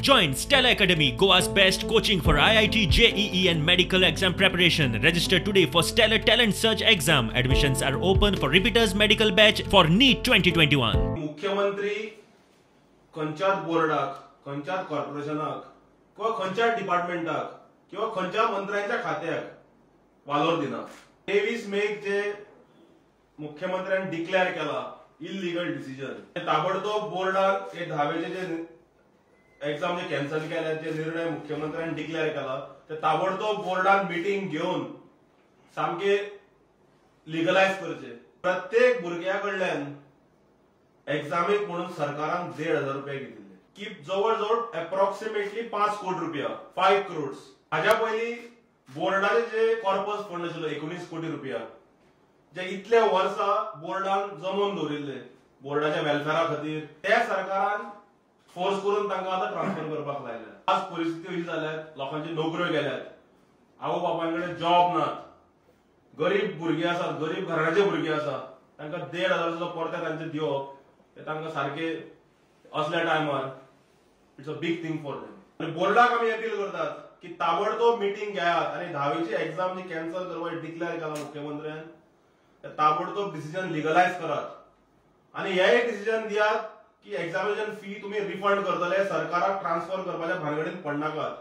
Join Stellar Academy, Goa's best coaching for IIT, JEE and medical exam preparation. Register today for Stellar Talent Search exam. Admissions are open for repeaters medical batch for NEET 2021. मुख्यमंत्री खंयच्याच बोर्डाक, खंयच्याच कॉर्पोरेशनाक किंवा खंयच्याच डिपार्टमेंटाक किंवा खंयच्या मंत्र्यांच्या खात्याक वालोर दिना. 23 मेक जे मुख्यमंत्र्यान डिक्लेअर केला इलिगल डिसिजन, ताबडतोब बोर्डान हे धावेचे जे एग्जाम जे कॅन्सल केल्या, जे निर्णय मुख्यमंत्र्यान डिक्लेअर केला ते ताबडतोब बोर्डान मिटींग घेवन सामके लिगलायज करचे. प्रत्येक भुरग्या कडल्यान एग्जामीक म्हणून सरकारान 1500 रुपया घेतिल्ले की जवळ जवळ एप्रॉक्सिमेटली 5 कोटी रुपया, 5 करोड. हाज्या पयलीं बोर्डाचे जे कॉर्पस फंड आशिल्लो 19 कोटी रुपया जे इतले वर्सां बोर्डान जमोवन दवरिल्ले बोर्डाच्या वेलफेरा खातीर, ते सरकारान फोर्स करून तांकां आतां ट्रान्सफर करपाक लायल्या. आज परिस्थिती अशी जाल्यात, लोकांची नोकऱ्यो गेल्यात, आवय बापाय कडेन जॉब नात, गरीब भुरगीं आसात, गरीब घराण्याचे भुरगीं आसात, तांकां 1500 सुद्दां परते तांचे दिवप ते तांकां सारके असल्या टायमार it's a big thing for them. आनी बोर्डाक आमी अपील करतात की ताबडतोब मिटींग घेयात आनी धावेची एग्जाम जी कॅन्सल करपाक डिक्लेअर केला मुख्यमंत्र्यान ते ताबडतोब डिसिजन लिगलायज करात आनी हे एक डिसिजन दियात की एग्जामिनेशन फी तुम्ही रिफंड करतले, सरकाराक ट्रान्सफर करपाच्या भानगडीन पडनाकात.